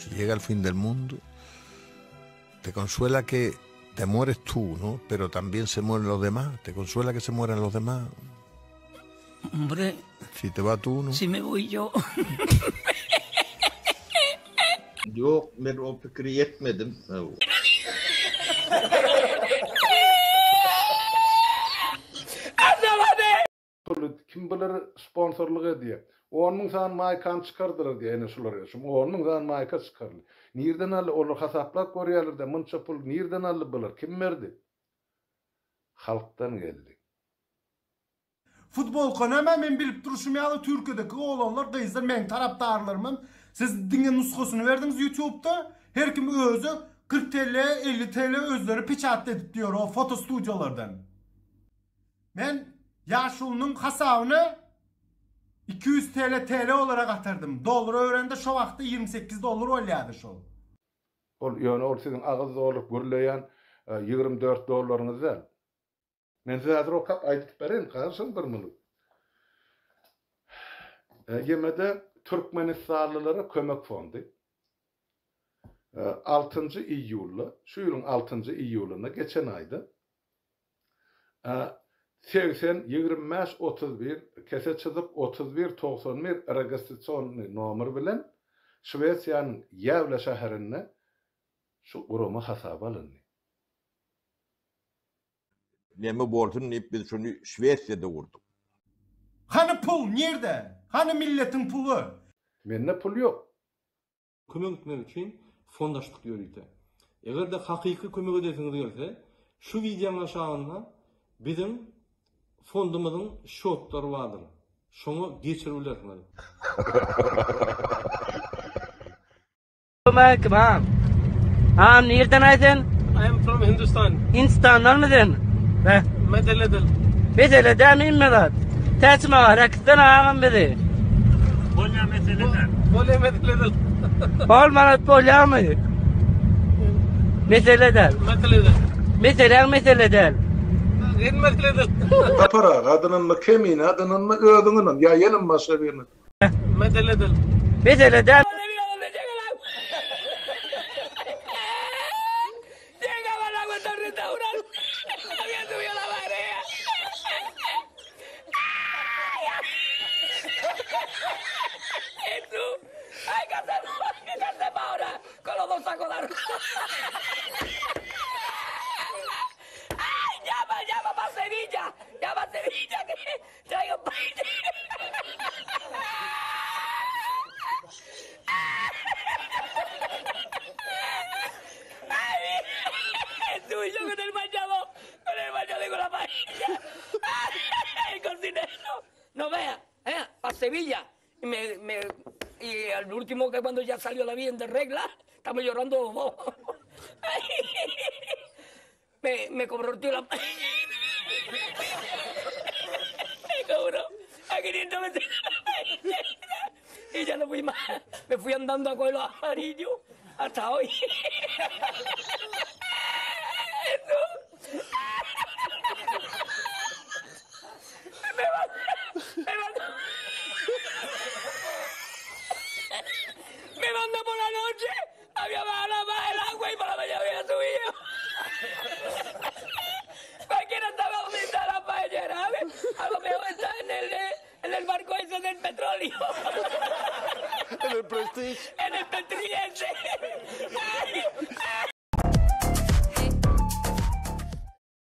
Si llega el fin del mundo, te consuela que te mueres tú, ¿no? Pero también se mueren los demás. ¿Te consuela que se mueran los demás? Hombre. Si te va tú, ¿no? Si me voy yo. Ýok, men o pikiri etmedim. Puly kim bilir sponsorlyk edýä. On müň sany maýkany çykardylar diýä ene şular şu on müň sany maýka çykaryldy. Nirden aldy olar hasaplap görýärlerdä munça pul nirden aldy bular kim berdi. Halkdan geldi. Futbolka näme men bilip duruşum ýaly Türkiýedeki oglanlar gyzlar meň tarapdarlarymam siz diňe nusgasyny berdiňiz ýutubda her kim özi 40 TL 50 TL özleri peçat edip diýer o foto studiýalardan. Men ýaşulynyň hasabyna 200 TL TL olarak atardym. Dollara öwrende şo wagtda 28 dollar bolýardy şol. Ol ýöne ol siziň agyz dolup gürleýän 24 dollaryňyz däl. Men size häzir okap aýdyp bereýin, garaşyň bir minut. Ýene-de Türkmenistanlylara kömek fondy altynjy iýulda, şu ýylyň altynjy iýulynda, geçen aýda 80 25 31 kese çyzyk 31 91 registrasionnyý nomer bilen Şwesiýanyň Gäwle şäherinde şu gurama hasaba alyndy. Neme bolsun diýip biz şuny Şwesiýada gurduk. Hany pul nirde? Hany milletiň puly? Mende pul ýok. Kömek etmek üçin fond açdyk ýörite. Eger-de hakyky kömek edesiňiz gelse, şu wideoň aşagynda biziň fondumyzyň şotlary bardyr. Şoňa geçirip bilersiňiz. Aleyküm ağam. Ağam nereden ay sen? I am from Hindustan. Hindistandan mı sen? Be. Medeledil. Mesele däl mi zat? Täçim ağa, räkitden ağam bizi. Bolýa mesele däl. Bolýa mesele däl. Bol manat bolýamy? Mesele däl. Mesele däl. Meseleň mesele däl. Gen mesele däl. Sapar aga adynanma Kemine adynanma özüň ynan ýa ýenem başga birine. Mesele däl. Mesele däl. No vea, eh, a Sevilla. Y, me, me, y al último que cuando ya salió la bien de regla, estamos llorando los dos. me, me cobró el tío la... me cobró a 500 Y ya no fui más. Me fui andando a coger los amarillos hasta hoy.